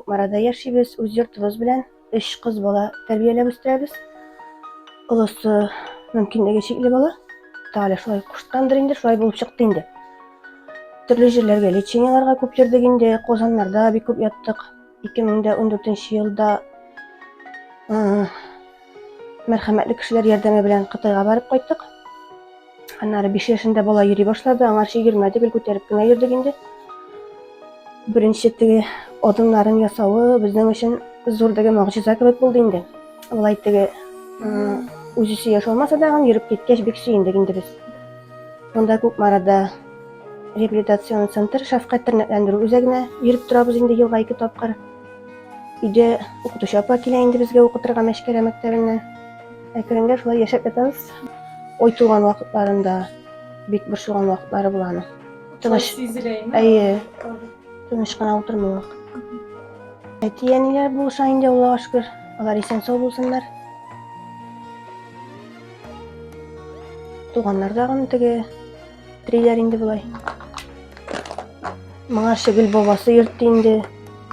Кукмарада яшибез, үз йортыбыз белән өч кыз бала тәрбияләп үстерәбез. Олысы мөмкинлеге чикле бала. Тәгалә шулай кушкандыр инде, шулай булып чыкты инде. Төрле җирләргә лечениеларга күп йөрдек инде, Казаннарда бик күп яттык. 2014 елда мәрхәмәтле кешеләр ярдәме белән Кытайга барып кайттык. Аннары 5 яшендә бала йөри башлады, аңарчы йөрмәде, гел күтәреп кенә йөрдек инде. Беренче теге адымнарын ясавы безнең өчен зур теге могҗиза кебек булды инде. Болай теге үзе сөйләшә алмаса да, йөреп киткәч бик сөендек инде без. Монда Кукмарада реабилитацион центр, шәфкать тернәкләндерү үзәгенә йөреп торабыз инде елга ике тапкыр. Өйдә укытучы апа килә инде безгә укытырга Мәчкәрә мәктәбеннән. Әкренләп шулай яшәп ятабыз. Ой туган вакытларында бик борчылган вакытлары була аның. Тыныч. Әйе. Тыныч кына утырмый вакыт. Әти-әниләр булыша инде, Аллага шөкер. Алар исән-сау булсыннар. Туганнар дагын теге Триләр инде болай. Моңарчы гел бабасы йөртте инде.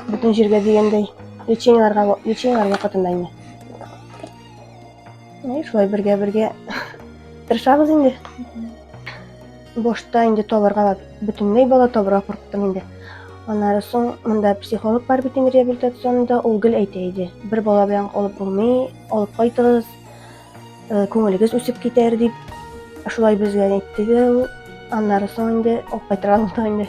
Бөтен җиргә дигәндәй. Лечениеләргә, лечениеләр вакытында инде. Әй, шулай бергә-бергә тырышабыз инде. Башта инде табарга бөтенләй бала табарга курктым инде. Аннары соң монда психолог бар бит инде реабилитационда, ул гел әйтә иде. Бер бала белән алып булмый, алып кайтыгыз, Э, күңелегез үсеп китәр дип шулай безгә әйтте дә ул. Аннары соң инде алып кайтырга булдык инде.